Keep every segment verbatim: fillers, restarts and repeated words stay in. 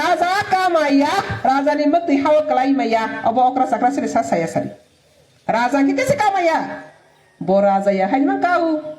Raja kamaya, raja ni mwtwi hao kwlai maya, obo okra chakra sini sa saya sari. Raja khe kese kamaya, bo raja ya, haini man kau.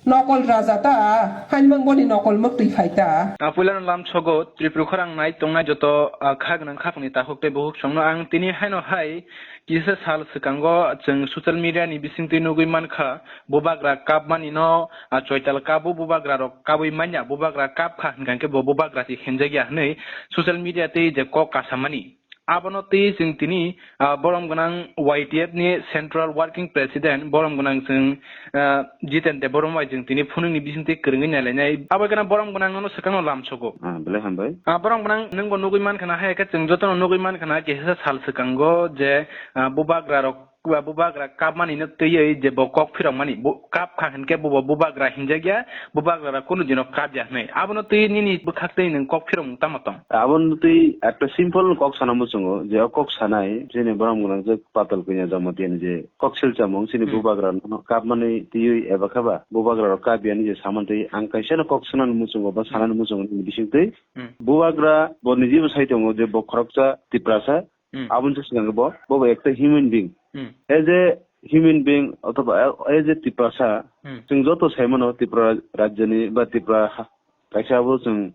Nokol raja ta, haini man boni nokol mwtwi phai ta. A puilano lam sogo, Tripura khorang nai tongnai joto, a, kha gwnang khakni takhuk tei bukhuk songno ang tini haino hai kisa sal swkango chwng social media ni bisingtwi nugwi mankha, bubagra kapmani no, a, choital kabo bubagra rok kabwi manya, bubagra kap kha hwnkha khe bo bubagra si khenjak ya hwnwi social media tei je kok kasamani. Abono twi chwng tini, ah, borom gwnang Y T F ni Central Working President borom gwnang chwng, ah, Jiten Debbarma bai chwng tini phunukni bisingtwi kwrwngwi nailainai. Abo gwnang borom gwnang nono swkangno lamsogo. Ah, belai hambai. Ah, borom gwnang nwngbo nugwi mankha na, hai khe chwng jotono nugwi mankha na, kisa sal swkango je, ah, bubagra rok Buba-, bubagra kapmani no twiwi je bo kok phirokmani, bu-, kap kha hinkhe bubo bubagra hinjakya, bubagra rok kunu dino kapya hwnwi. Abono twiwi nini bwkhak tei nwng kok phirokmung tamo tong? Abono twi ekta simple kok sana muchungo, je o kok sanai, chini borom gwnang je Patal Kanya Jamatia ni je kok silchamung, chini Hmm. bubagra no kapmani twiwi eba khaba, bubagra rok kapya ni je samantwi ang kaisa no kok sanani muchungo ba sanani muchungo nini bisingtwi. Hmm. Bubagra bo niji bo sai tongo je bo khoroksa Tiprasa, Hmm. Aboni swkang bo, bo bo ekta human being. Hmm. As a human being, othoba as a Tiprasa, Hmm. chwng joto sai mano Tripura rajyoni ba Tripura ha-, kaisa bo chwng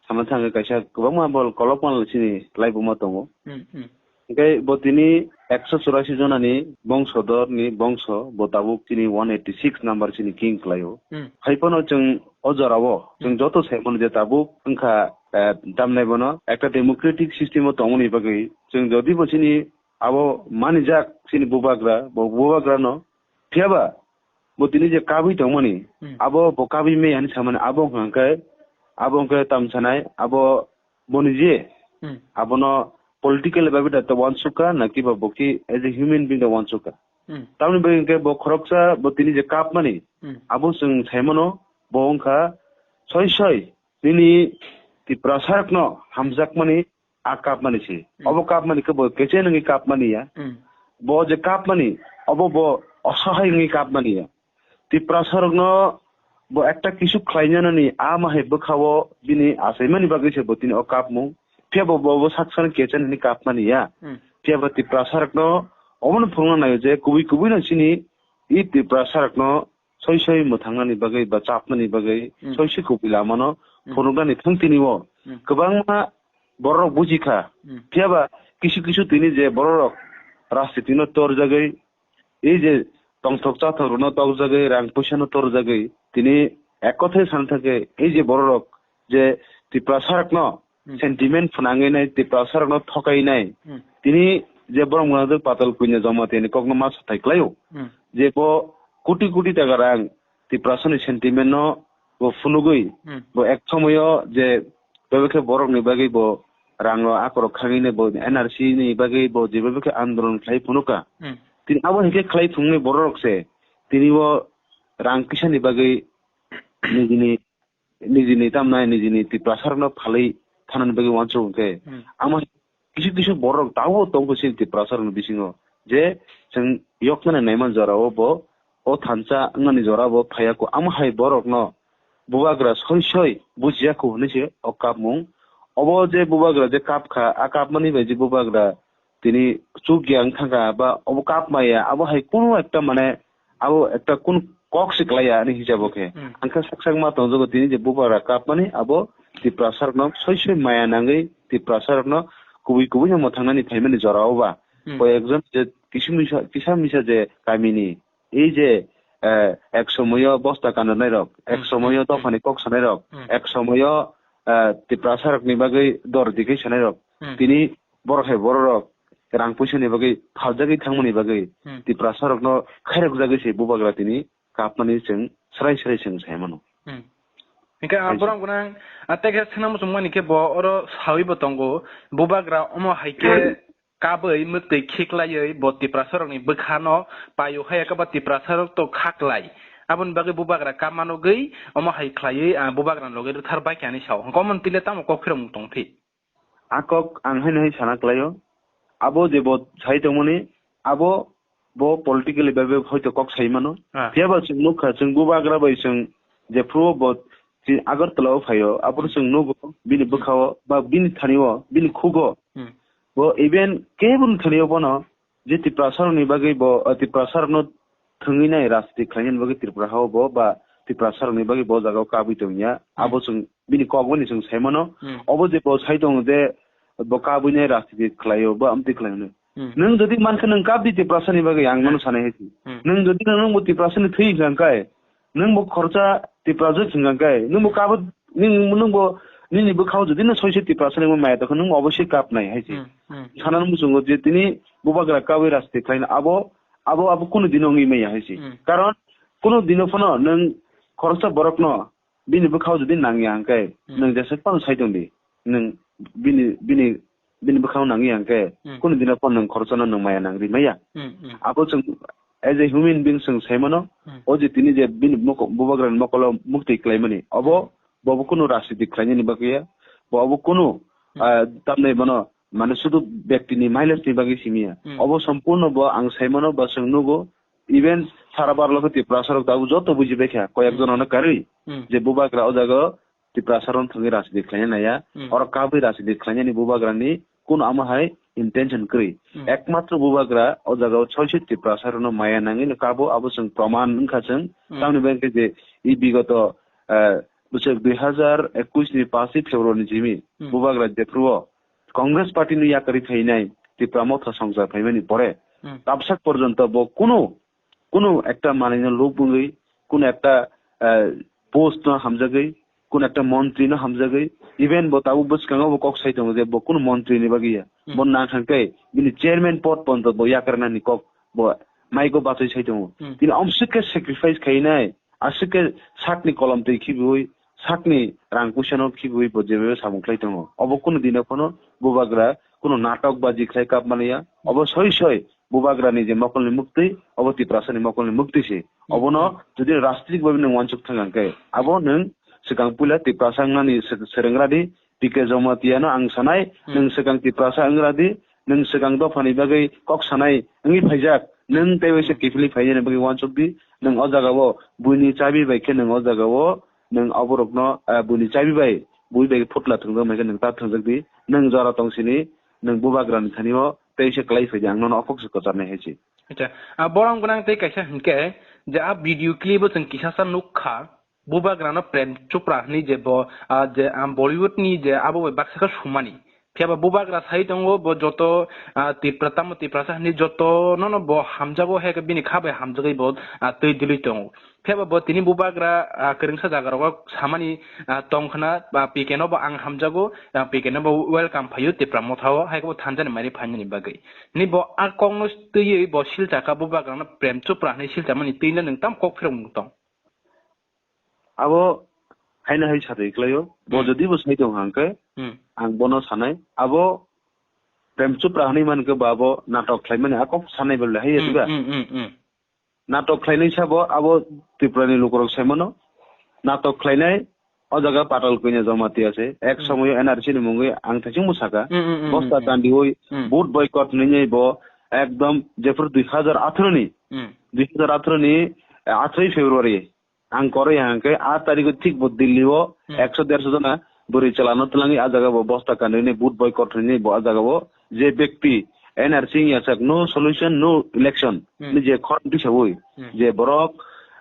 sana thangwi kaisa kwbangma bol kolok mal chini laibuma tongo. Hmm, hmm. Hwnkhe bo tini ekso churasi jonani bongsodorni bongso, bo tabuk chini one eighty six number chini king kwlaio. Hmm. Haiphano chwng o jorao, chwng Hmm. joto sai mano je tabuk wngkha, eh, tamnai bono ekta democratic system o tongmani bagwi chwng jodi bo chini abo manijak chini bubagra, bo bubagrano. Phiyaba bo tini je kabwi tongmani, Hmm. abo bo kabwi maya hinwi samani, abo wngkha hwnkhe, abo wngkhe tamsanai, abo boni je, Hmm. abono political level da ta uansukha, na kiba bo ki as a human being da uansukha. Hmm. Tamoni bagwi hwnkhe bo khoroksa bo tini je kapmani, Hmm. abo chwng saimano, bo wngkha soi soi nini Tiprasarokno hamjakmani a kapmani se. Hmm. Obo kapmani khe bo keche nangwi kapmani ya. Hmm. Bo je kapmani, obo bo osohai wngwi kapmani ya. Tiprasarokno bo ekta kisu khlainani a mahai bwkhao bini achaimani bagwi se bo tini o kapmung. Phiya bo, bo, bo sak sakni keche nangwi kapmani ya. Hmm. Phiya bo Tiprasarokno obono phunukna naio je kubui kubui no chini i Tiprasarokno soi soi mwthangnani bagwi ba chapnani bagwi Hmm. soi soi kubui lamano Hmm. phunuknani thang tini o Hmm. kwbangma bororok buji kha. Hmm. Phiya ba kisu kisu tini je bororok rajniti no torjagwi, ei je tongthok chathok rokno tokjagwi, rang puisa no torjagwi, tini ek kothai sana thangkhe ei je bororok je Tiprasarokno Hmm. sentiment phwnangwi nai, Tiprasarokno thokai nai. Hmm. Tini je borom gwnang Patal Kanya Jamatia ni kokno ma sathai klaio. Hmm. Je bo koti koti taka rang Tiprasani sentiment no bo phunugwi, Hmm. bo ek somoyo je bebakhe borokni bagwi bo rango akorok khangwi nai bo N R C ni bagwi bo je bebakhe andolon khlai phunuka. Hmm. Tini abo hai khe khlai phunuknai bororok se tini bo rang kisani bagwi nijini nijini tamnai nijini Tiprasarokno phalwi thanani bagwi uansuk hwnkhe, Hmm. amo kisu kisu borok tabuk tongo chini Tiprasarokni bisingo je chwng yoknani naiman jorao bo o thansa wngnani jorao bo phaiya kho. Amo hai borokno bubagra soi soi bujiya kho hwnwi se o kapmung. Obo je bubagra je kap kha, a kapmani bai je bubagra tini chuk ya wng thangkha ba obo kap maya, abo hai kunu ekta mane abo ekta kunu kok se klai ya ani hisabo khe. Hmm. Ang khe sak sak ma tongjago tini je bubagra kapmani abo Tiprasarokno soi soi maya nangwi Tiprasarokno kubui kubui no mwthangnani phaimani jorao ba. Hmm. Koi ekjon je kisu misa, kisa misa je kamini ei je, eh, ek somoyo bosta kanonai rok, ek Hmm. somoyo Hmm. dophani kok sanai rok, Hmm. ek somoyo, eh, Tiprasarokni bagwi dor dikhe sanai rok. Hmm. Tini borok hai bororok rang puisani bagwi phaljagwi thangmani bagwi Hmm. Tiprasarokno khairokjagwi se bubagra tini kapmani chwng srai srai chwng sai mano. Hmm. Hingke, ah, Hai se. Borok gwnang, ah, tei khe sengna muchungmani khe bo oro sawi bo tongo, bubagra omo hai khe kabwi mwktwi khiklaiwi bo Tiprasarokni bwkhano paio hai khe bo Tiprasarok to khaklai. Aboni bagwi bubagra kapma nugwi omo hai khlaiwi, ah, bubagrani loge rwthar bai khe ani sao. Hingke omo twi le tamo kok phirokmung tong phi? A kok ang haino hai sana klaio. Abo je bo sai tongmani, abo bo politically bai bai hoito kok sai mano. Ah. Phiya ba chwng nukha, chwng bubagra bai chwng jephru bo Agartala o phaio, aboro chwng nugo, bini bwkhao, ba bini thani o, bini khugo. Hmm. Bo even keboni thani o bono, je Tiprasa rokni bagwi bo, uh, Tiprasa rokno thwngwi nai rajniti khlainani bagwi Tripura hao bo, ba Tiprasa rokni bagwi bo jaga o kabwi tongya. Hmm. Abo chwng bini kok bini chwng sai mano. Hmm. Obo je bo sai tongo je bo kabwi nai rajniti khlaio, bo amtwi khlaio. Hmm. Nwng jodi mankha nwng kabdi Tiprasa ni bagwi ang mano sanai hai si. Hmm. Nwng jodi nwng bo Tiprasa ni thwi hwnkha khe, nwng bo khoroksa Tiprasa hwnkha khe, nwng bo kabo, nwng, nwng bo nini bwkhao jodi no soise Tiprasa ni maya tokha, nwng obosi kapnai hai si. Hmm, hmm. Sana muchungo je tini bubagra kabwi rajniti khlaina abo, abo, abo kunu dino wngwi maya hai si. Hmm. Karon kunu dino phano nwng khoroksa borokno bini bwkhao jodi nangya hwnkhe, Hmm. nwng jesek phano sai tongdi. Nwng bini, bini, bini bwkhao nangya hwnkhe, Hmm. kunu dino phano nwng khoroksano nwng maya nangri maya. Hmm, hmm. Abo chwng as a human being chwng sai mano, Hmm. o je tini je bini moko-, bubagrani mokolo muktwi khlaimani, obo, bo bo kunu rajniti khlainani bagwi ya, bo obo kunu, Hmm. ah, tamni bono, mane, sudu bektini mileage ni bagwi simi ya. Hmm. Obo sompurno bo ang sai mano, ba chwng nugo, even sara barlo khe Tiprasa rok tabuk joto buji bai kha, koyek Hmm. jono no karwi, Hmm. je bubagra o jaga o Tiprasa rok thwngwi rajniti khlaina naiya, Hmm. oro kabwi rajniti khlainani bubagrani kunu amo hai intention kwrwi. Hmm. Ekmatro bubagra o jaga o soise Tiprasa rokno maya nangwi no kabo, abo chwng proman wngkha chwng. Hmm. Tamni bagwi khe je i bigoto, eh, bwswk dui hazar ekush ni paanch February ni simi Hmm. bubagra jephru o Congress party ni yakarwi phainai Tipra Motha songcha phaimani pore Hmm. tabsak porjonto bo kunu, kunu ekta manwino lub wngwi, kunu ekta, eh, post no hamjagwi, kunu ekta montri no hamjagwi, even bo tabuk bwskango bo kok sai tongo je bo kunu montri ni bagwi ya. Hmm. Bo nang thang khe bini chairman pod ponto bo yakarnani kok bo maiko bachai sai tongo. Hmm. Tini omswk khe sacrifice khainai, aswk khe sakni kolom twi khibiwi, sakni rang puisano khibiwi bo jebebe samung khlai tongo. Obo kunu dino phano bubagra kunu natok baji khlai kap maliya. Obo soi soi bubagrani je mokolni muktwi, obo Tiprasani mokolni muktwi se. Hmm. Obono jodi rajnitik babe nwng uansuk thang khe, abo nwng swkang puila Tiprasa wngnani se-, serengradi, P K Jamatia no ang sanai, Hmm. nwng swkang Tiprasa wngradi, nwng swkang dophani bagwi kok sanai wngwi phaijak, nwng tei waisa Hmm. kiphilwi phainani bagwi uansuk di, nwng o jaga o buini chabi bai khe nwng o jaga o nwng oborokno, ah, buini chabi bai, bui bai phutla thwngjak mai khe nwng ta thwngjak di, nwng jora tong sini, nwng bubagrani thani o tei se klai phai di, ang nono o kok se kwcharnai hai se. Acha, ah, borok gwnang tei kaisa hinkhe je a video clip o chwng kisasa nukha, Bubagrano Prem Chopra hwnwi je bo, ah, je, ah, Bollywood ni je abo bai baksa khe sumani. Phiya ba bubagra sai tongo, bo joto, ah, Tipra, tamo Tiprasa hwnwi joto nono bo hamjago, hai khe bini kha bai hamjagwi bo, ah, twi dwlwi tongo. Phiya ba bo tini bubagra, ah, kwrwngsa jaga rogo samani, ah, tong khna, ah, P K no bo ang hamjago, ah, P K no bo welcome phaio Tipra Motha o, hai khe bo thansa ni mari phainani bagwi. Ni bo a kok no twiwi bo silchakha bubagrano Prem Chopra hwnwi silchamani twino nwng tamo kok phirok mung tong. Abo haino hai satwi khlaio. Bo Hmm. jodi bo sai tong hang khe, Hmm. ang bono sanai. Abo Prem Chopra hwnwi man khe bo abo natok khlaimani a kok sanai bole hai Hmm, ya, hmm, hmm, hmm. Natok khlainai sabo abo Tripura ni lukurok sai mano. Natok khlainai o jaga Patal Kanya Jamatia se. Ek Hmm. somoyo N R C ni mungwi ang thaichung bo saka. Hmm, hmm, hmm, Bosta hmm, hmm. Kandiwi Hmm. vote boycott hwnwi bo ekdom jephru dui hazar atharo ni, Hmm. dui hazar atharo ni, eh, atharo February. Ang koroi hang khe, a tarikh o thik bo Delhi o Hmm. ekso derso jona bwrwi chwla no twlangwi a jaga bo bosta kanwi ni vote boycott hwnwi bo a jaga o je bekti N R C wngya sak, no solution, no election Hmm. ni je khorang tisawi Hmm. je borok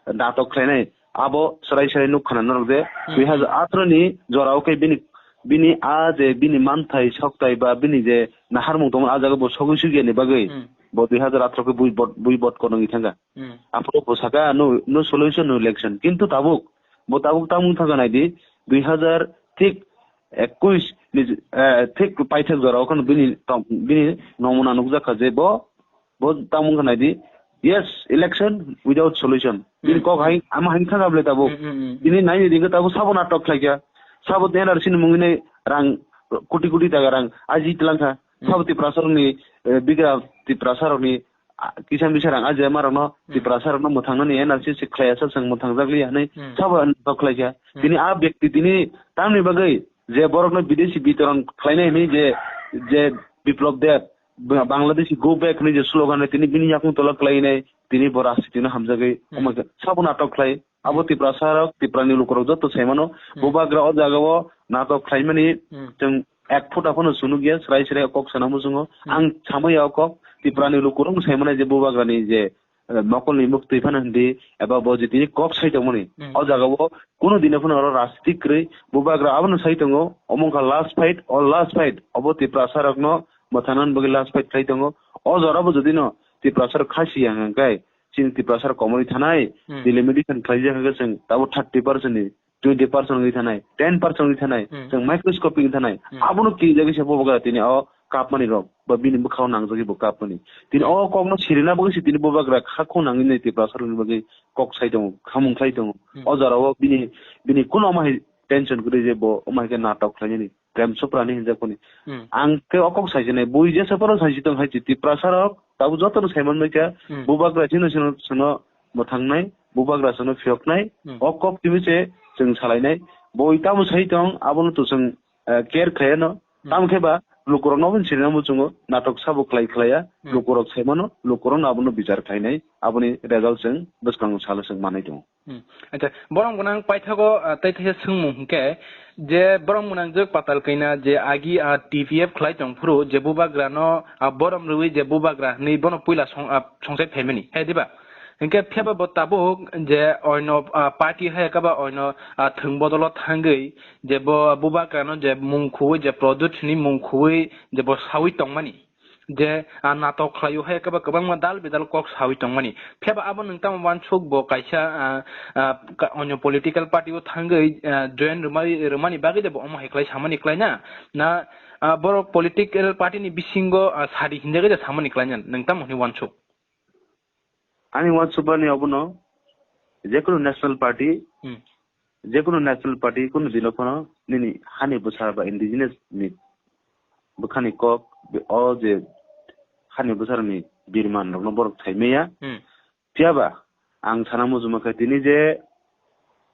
natok khlainai abo chwrai chwrai nuk khna norok je Hmm. dui hazar atharo ni jora o khe bini, bini a je bini manthai soktai ba bini je naharmung tongma a jaga bo sogwi sugya ni bagwi Hmm. bo dui hazar atharo khe bui bot, bui bot konwi thangkha. Hmm. Aphuru bo saka, no, no solution, no election. Kintu tabuk, bo tabuk tamung thangkha naidi, dui hazar thik ekush ni, eh, thik paithak jora o khano bini tong, bini nomuna nukjakha je bo, bo tamung kha naidi, yes, election without solution. Bini Hmm. kok hai, ama hai thangkha bole tabuk. Hmm, hmm, hmm. Bini naini ringkha tabuk sabo natok khlaikha. Sabo N R C ni mungwi nai rang, koti koti taka rang aji tlangkha. Hmm. Sabo Tiprasa rokni, eh, bigra Tiprasa rokni ah, kisa misa rang aje ma rokno Hmm. Tiprasa rokno mwthangnani N R C se khlai asa chwng mwthang jak liya hwnwi Hmm. sabo tok khlai kha. Hmm. Tini a bekti tini tamni bagwi je borokno bidesi bitoron khlainai hwnwi je, je Biplab Deb, Ba-, Bangladeshi go back hwnwi je slogan tini bini yakung tola khlainai tini bo rajniti no hamjagwi Hmm. omo khe sabo natok khlai. Abo Tiprasa rok, Tiprani lukurok joto saimano, Hmm. bubagra o jagao natok khlaimani Hmm. chwng ek phuta phano sunukya, srai srai kok sana muchungo. Hmm. Ang samaya o kok, Tiprani lukurok saimani je bubagrani je, eh, mokolni muktwi phano hindi, eba bo je tini kok sai tongmani. Hmm. O jagao kuno dino phano oro rajnitik kwrwi bubagra abono sai tongo, omo wngkha last fight, o last fight, obo Tiprasa rokno mwthangna bagwi last fight khlai tongo. O jorabo jodi no Tiprasa rok khasi ya hwnkhe, chini Tiprasa rok komorwi thanai, Hmm. delimitation khlaijak hwnkhe chwng tabuk thirty percent ni, twenty percent wngwi thanai, ten percent wngwi thanai, Hmm. chwng microscopic wngwi thanai. Hmm. Abono kinjagwi se bubagra tini o kapmani rok, ba bini bwkhao nangjagwi bo kapmani. Tini Hmm. o kokno sirina bagwi se tini bubagra kha khung nangwi nai Tiprasa rokni bagwi kok sai tongo, khamung khlai tongo. Hmm. O jorao bini, bini kuno omo hai tension kwrwi je bo omo hai khe natok khlainani. Prem Chopra ni hinjak phani. Hmm. Ang khe o kok sai sinai, bui jesa phano sai si tong hai si Tiprasa rok, tabuk joto no sai man bai kha, Hmm. bubagra chini sino, sino mwthangnai, bubagra sino phiyoknai, Hmm. o kok timi se chwng salainai. Bui tamo sai tong, abono to chwng, eh, care khlai no. Hmm. Tamo khe ba lukurok no bo sirina muchungo, natok sabo khlai khlai ya, Hmm. lukurok sai mano, lukurok no abono bichar khlainai, aboni result chwng bwskango salo chwng manai tongo. Hmm. Acha, borok gwnang paithago, ah, tei tei swngmung hwnkhe je borok gwnang jwk Patal Kanya je agi, ah, T P F khlai tong phuru je bubagra no, ah, borom rwi je bubagra hwnwi bono puila song-, ah, songchai phaimani, hai diba? Hwnkhe phiyaba bo tabuk je oino, ah, party hai khe ba oino, ah, thwng bodolo thangwi je bo bubagra no je mung khuwi je Pradyut hwnwi mung khuwi je bo sawi tongmani. Je, ah, natok khlaio hai khe ba kwbangma dal bidal kok sawi tongmani. Phiya ba abo nwng tamo uansuk bo kaisa, ah, ah, ka-, onyo political party o thangwi, ah, join rwmani, rwmani bagwi de bo omo hai khlai samani khlai na? Na, ah, borok political party ni bisingo, ah, sadi hinjagwi de samani khlai na? Nwng tamo hwnwi uansuk? Ani uansukmani obono, jekunu national party, Hmm. jekunu national party kunu dino phano nini hani bwsa ba indigenous ni bwkhani kok, o je hani bwsarokni birman rokno borok thai maya. Hmm. Phiya ba ang sana muchungma khe tini je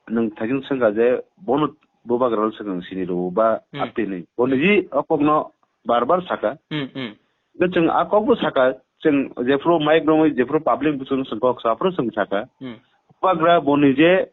nwng thaichung swngkha je bono bubagra rok swkang sini rwo ba Hmm. Aptwi ni. Bo niji o kokno bar bar saka. Hmm, hmm. Hwnkhe chwng a kok bo saka, chwng jephuru mic romwi jephuru public bo chwng, chwng kok sa phuru chwng saka. Hmm. Bubagra bo nije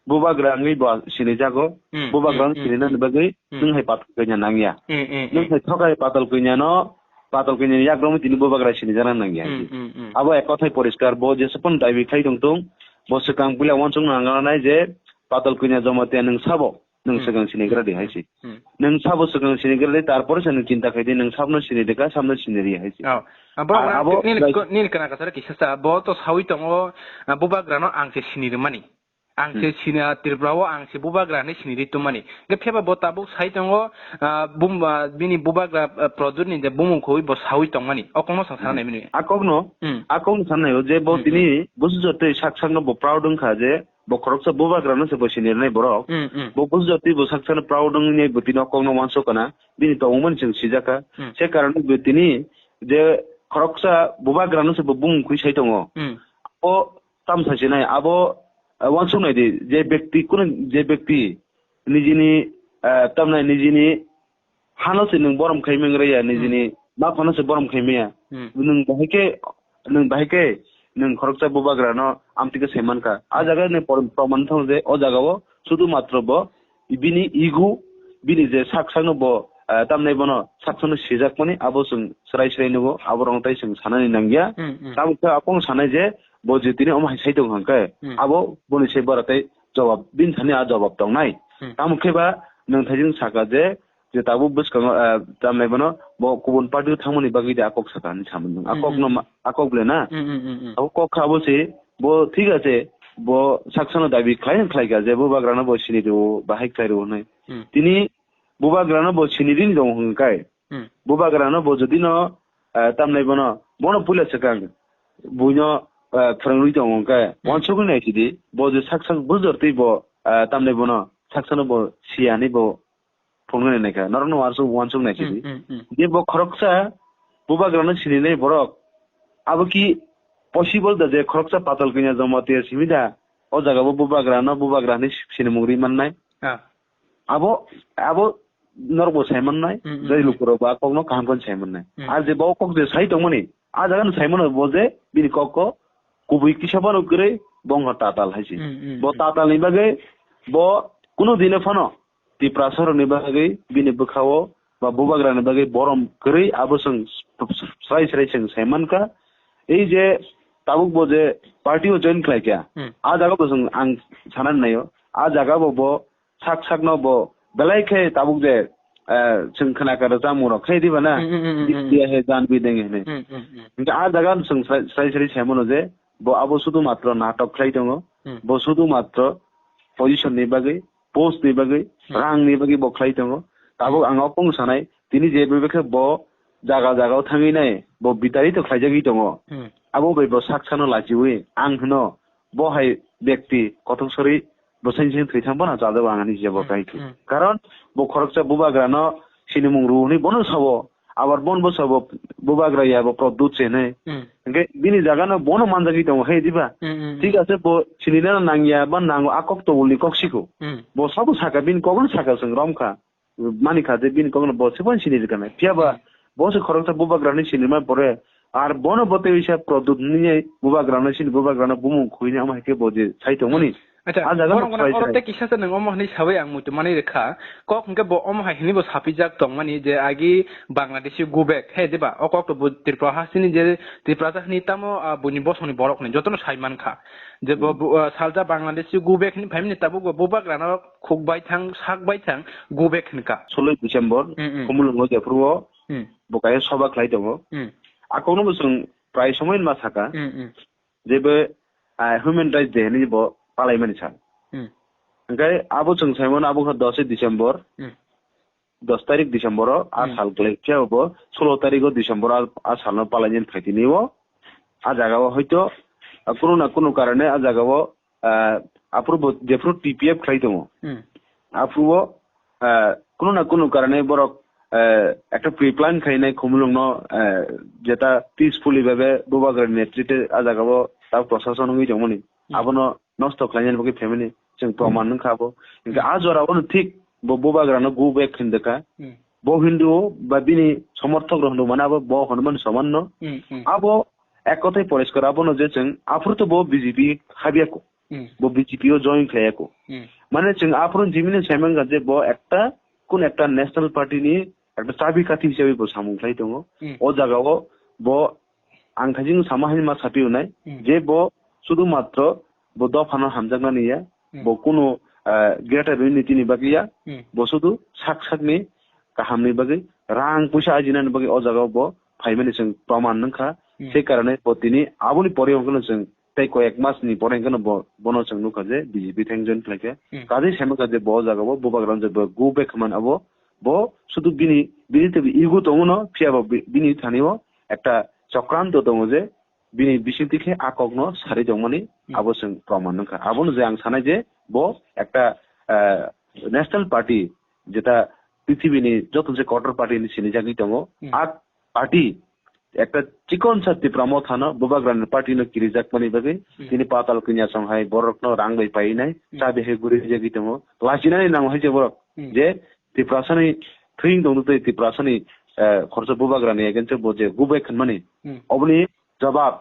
bubagra wngwi bo sinijago. Hmm, Bubagra hmm, wng hmm, sininani hmm. bagwi Hmm. nwng hai Patal Kanya nangya. Hmm, hmm, Nwng hmm. hai thokai Patal Kanya no, Patal Kanya ni yak romwi tini bubagra sinijakna nangya Hmm, hinwi. hmm, hmm. Abo ek kothai poriskar, bo jesukphano dabi khai tongthung, bo swkang puila uansukna nangnai je Patal Kanya Jamatia nwng sabo. Nwng Hmm. swkang sinigra di hai se. Hmm. Nwng sabo swkang sinigra di, tarpore se nwng chinta khai di, nwng sabno sini di kha, sabno sini ri hai se. Oh. Ah, borok A-, rang abo tik nini bai- ko-, nini kana kasar kisa sa, bo to sawi tongo, ah, bubagrano ang se sini rwmani. Ang se Hmm. sini, ah, Tripura o ang se bubagra hinwi sini ri tongmani. Hwnkhe phiyaba bo tabuk sai tongo, ah, bum-, ah, bini bubagra, ah, Pradyut ni je bumung khoi bo sawi tongmani. O kokno sa sana Hmm. nai mini. A kokno, Hmm. a kokno sana nai o je bo Hmm, tini hmm. busu jotoi sak sakno bo proud wngkha je bo khoroksa bubagrano se bo sini rwnai borok. Mm, mm. Bo busu jatwi bo sak sakno proud wngwi bo tini o kokno uansuk kana, bini tongmungmani chwng sijak kha. Mm. Se karon bo tini je khoroksa bubagrano se bo bumung khwi sai tongo. Mm. O tam sai sinai, abo, eh, uansuk nai di, je bekti, kunu je bekti nijini, eh, tamnai nijini hano se nwng borom khai meng raya, nijini Hmm. ma phano se borom khai maya. Hmm. Nwng bahai khe, nwng bahai khe, nwng khoroksa bubagrano amtwi khe sai mankha. A Hmm. jaga ni por-, proman thang je, o jaga o sudu matro bo bini ego, bini je sak sakno bo, ah, tamnai bono sak sakno sijakmani, abo chwng srai srai nugo, abo rong tai chwng sanani nangya. Hmm, hmm. Tamo khe apong sanai je, bo je tini omo hai sai tong hwnkhe, Hmm. abo boni se bara tai jawab, bini thani a jawab tongnai. Hmm. Tamo khe ba nwng thaijing saka je, je tabuk bwskango, eh, tamnai bono bo kubun party o thangmani bagwi de a kok saka hinwi samani. A Mm, kok mm, no mm. ma, a kok ble na? Mm, mm, mm, mm. Abo kok kha bo se, bo thik ache, bo saksano dabi khlai khlai kha je bubagrano bo sini rwo, bahai khlai rwo hinwi. Mm. Tini bubagrano bo sini rini tong hwn kai. Mm. Bubagrano bo jodi no, eh, tamnai bono, bono puila swkang buino, eh, phwrwngwi tong hwn kai. Mm. Uansugwi nai sidi, bo je saksa bujor twi bo, eh, tamnai bono, saksano bo siya hinwi bo phunuknai naikha, norokno uansuk, uansuk naisidi. Mm, mm, mm. Je bo khoroksa bubagrano sininai borok, abo ki possible da je khoroksa Patal Kanya Jamatia simi da, o jaga bo bubagrano bubagra hinwi sinimung ri mannai? Ah. Abo, abo norok bo sai mannai, Mm, mm, je mm. lukurok bo a kokno kaham khe sai mannai. Mm. Ar je bo kok je sai tongmani, a jaga no sai mano bo je bini kok ko kubui kisa phano kwrwi, bongkha tatal hai se. Hmm, hmm, Bo hmm. Tatal ni bagwi bo kuno dino phano Tiprasa rokni bagwi bini bwkhao ba bubagra ni bagwi borom kwrwi abo chwng srai srai chwng sai mankha. Ei je tabuk bo je party o join khlai kha, Hmm. A jaga bo chwng ang sanani naio. A jaga bo bo sak sakno bo belai khe tabuk je, eh, chwng khna kha rwchapmung rok khe diba na? Hmm, hmm, hmm, hmm, hmm. Diya he jaan bhi denge hinwi. Hmm, hmm, hmm. Hingke a jaga chwng srai srai sai mano je bo abo sudu matro natok khlai tongo. Hmm. Bo sudu matro position ni bagwi, post ni bagwi, Hmm. rang ni bagwi bo khlai tongo. Tabuk Hmm. ang o kung sanai, tini je bebe khe bo jaga jaga o thangwi nai, bo bitarito khlaijagwi tongo. Hmm. Abo bai bo sak sano lachiwi, ang hwno, bo hai bekti kothok sori bo sain sain thwi thang bono chajak ang ani jebo Hmm, kai thwi. Hmm. Karon bo khoroksa bubagra no sinimung rw hwnwi bono sabo, abar bon bo sabo bubagra ya bo Pradyut se hwnwi. Hmm. Hingke bini jaga no bono manjagwi tongo hai diba? Hmm, hmm, hmm. Thik ase bo sinina nangya ba nango a kok tobol ni kok siko. Hmm. Bo sabo saka bini kok no saka chwng romkha. Mani kha je bini kok no bo se phano sini rwkha nai. Phiya ba Hmm. bo se khoroksa bubagra ni sinima pore ar bono bo tei wisa Pradyut ni bubagra no sini bubagra no bumung khuini ama hai khe bo je sai tongmani. Acha, A jaga borok no gwnang phai oro sai. Tei kisa se nwng omo hwnwi sawi ang muitu manwi rwkha. Kok hwnkhe bo omo hai hwnwi bo sapijak tongmani je agi Bangladeshi go back, he, diba? O kok to bo Tripura hasteni je Tiprasa hwnwi tamo, ah, buini bosongni borok hwnwi jotono sai mankha. Je bo, Hmm. bo, ah, salsa Bangladeshi go back hwnwi phaimani tabuk bo bubagrano khuk bai thang, sak bai thang, go back hwnka. Suloi December, Hmm, hmm. Khumulwngo jephuru o Hmm. bo kaya soba khlai tongo. Hmm. A kokno bo chwng prai somoi ma saka. Hmm, hmm. Jebo, ah, Human Rights Day hinwi bo palaimani sal. Hmm. Hingke abo chwng saimano abo kha dosoi December, Hmm. dos tarik December o a Hmm. sal kwlai phiya bo sulo tarik o December o a, a salno palainani phaitini o. A jaga o hoito, ah, kunu na kunu karone a jaga o, ah, aphuru bo jephuru T P F khlai tongo. Hmm. Aphuru o, ah, kunu na kunu karone borok, ah, ekta pre-plan khainai Khumulwngno, ah, jeta peacefully bhabe bubagra ni netritwe a jaga o ta prosason wngwi tongmani. Hmm. Abono nosto khlainani bagwi phaimani chwng proman Hmm. wngkha abo. Hingke Hmm. a jora o thik bo bubagrano go back hindaka. Hmm. Bo Hindu ba bini somorthok rok hindu mane abo bo hwnmani somanno. Hmm, hmm. Abo ek kothai poriskar abono je chwng aphuru to bo B J P habiyako. Hmm. Bo B J P o join khlaiyako. Hmm. Mane chwng aphuru jimini saimangkha je bo ekta kun ekta national party ni ekta chabi kathi hisabe bo samung khlai tongo. Hmm. O jaga o bo ang thaijing sama hani ma sapi unai Hmm. je bo sudu matro bo dophano hamjaknani ya, Hmm. bo kunu, ah, greater unity ni bagwi ya, Hmm. bo sudu sak sakni kahamni bagwi, rang puisa ajinani bagwi o jaga o bo phaimani chwng proman nungkha. Hmm. Se karone bo tini aboni pore hwnkhe chwng tei koyek mas ni pore hwnkhe bo, bono chwng nukha je B J P thang join khlaikha. Hmm. Kaje saimangkha je bo o jaga o bubagra je bo go back man abo, bo sudu bini, bini tei ego tongo no, phiya bo bi-, bini thani o ekta chokranto tongo je bini bisingtwi khe a kokno sari tongmani Hmm. abo chwng proman wngkha. Abono je ang sanai je bo ekta, eh, national party, jeta prithibini joto je kotor party hinwi sinijagwi tongo. Hmm. A party ekta chikonsa Tipra Mothano bubagrani party no kirijakmani bagwi Hmm. tini patal kanya song hai borokno rang bai painai, Hmm. chabi hai guri jagwi tongo. Lachinani nango hai je borok Hmm. je Tiprasani thwing tongtwi tei Tiprasani, eh, khoroksa bubagrani against bo je go back hwnmani. Hmm. Oboni jawab,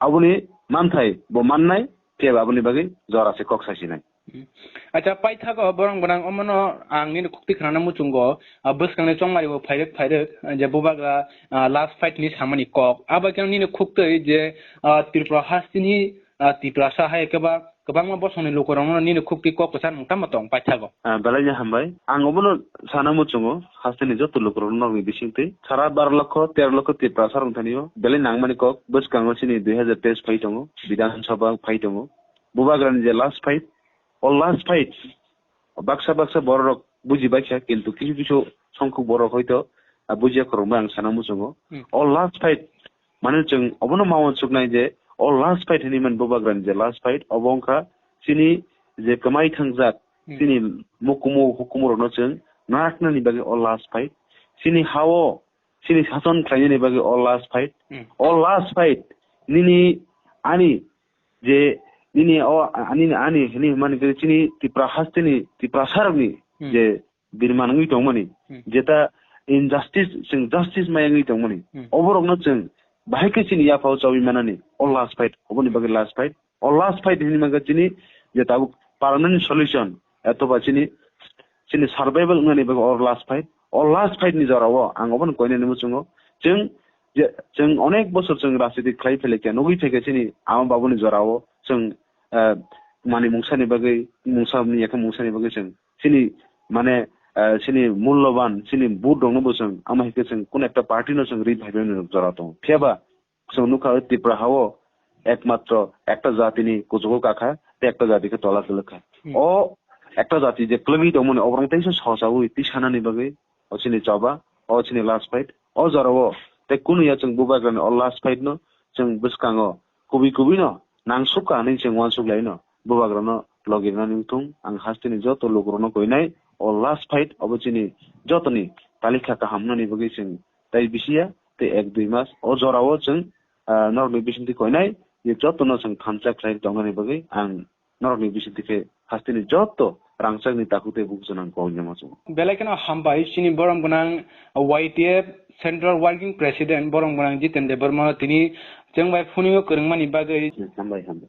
aboni manthai bo mannai, phiya ba aboni bagwi jora se kok sasinai. Hmm. Acha, paithago borong gwnang omono ang nini khukti khnana muchungo, ah, bwskangni chongmari bo phairwk phairwk, ah, je bubagra, ah, last fight ni samani kok. Abo khe nini khuktwi je, ah, Tripura hasteni, ah, Tiprasa hai khe ba kwbangma bosongni lukurokno nini khukti kok kwchar nwng tamo tong paithago? Ah, belai no hambai. Ang obono sana muchungo, hasteni joto lukurokno nokni bisingtwi. Sara baro lokho, tero lokho Tiprasa rok thani o belai nangmani kok bwskango chini dui hazar teis phai tongo, Bidhan Sabha phai tongo. Bubagrani je last fight, o last fight, baksa baksa bororok buji baikha, kintu kisu kisu songkhuk borok hoito, ah, bujiya khorokma ang sana muchungo. Hmm. O last fight, mane chwng obono ma uansuknai je, o last fight hinwi mani bubagrani je last fight, obo wngkha chini je kwmai thangjak, Hmm. chini mukumu hukumurokno chwng naraknani bagwi o last fight. Chini ha-o, chini sason khlainani bagwi o last fight. Hmm. O last fight, nini ani je nini o ani, ani hini mani khe chini Tipra hasteni, Tiprasarokni Hmm. je birman wngwi tongmani, Hmm. jeta injustice, chwng justice maya wngwi tongmani, Hmm. oborokno chwng bahai khe chini yaphao chawi manani, o last fight, oboni bagwi last fight. O last fight hinwi mankha chini je tabuk permanent solution, ethoba chini, chini survival wngnani bagwi o last fight. O last fight ni jorao ang obono koinani muchungo. Chwng je, chwng onek bosor chwng rajniti khlai phailai khe, nugwi phaikha chini ama babuni jorao chwng, eh, mani mungsani bagwi, mungsa ni yakhe mungsani bagwi chwng chini, mane, eh, chini mulloban, chini vote rokno bo chwng, ama hai khe chwng kun ekta party no chwng ri phaibai jora tongo. Phiya ba chwng nukha, o Tripura ha-o ekmatro ekta jatini kuchugo kakha, tei ekta jati khe tola kwlwkha. Hmm. O ekta jati je kwlwgwi tongmani, oborok teisa sosawi tisanani bagwi o chini choba, o chini last fight. O jorao tei kunu ya chwng bubagrani o last fight no chwng bwskango kubui kubui no nangsukha hinwi chwng uansuk laino. Bubagrano logi rwnani wngthung, ang hasteni joto lukurokno koinai o last fight obo chini jotoni talikha kaham wngnani bagwi chwng tai bisiya tei ek dui mas o jorao chwng, ah, norokni bisingtwi koinai, ye jotono chwng thansa khlai tongnani bagwi ang norokni bisingtwi khe hasteni joto rangchakni takhuk tei bukhuk chwng ang kok yama chwng. Belai kheno hambai chini borom gwnang Y T F Central Working President borom gwnang Jiten Debbarma tini chwng bai phuningo kwrwngmani bagwi. Hambai, hambai.